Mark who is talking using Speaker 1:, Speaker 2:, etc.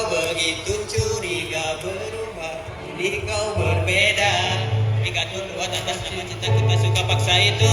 Speaker 1: Kau begitu curiga berubah, kini kau berbeda. Jika tuduhan atas nama cinta kita suka paksa itu.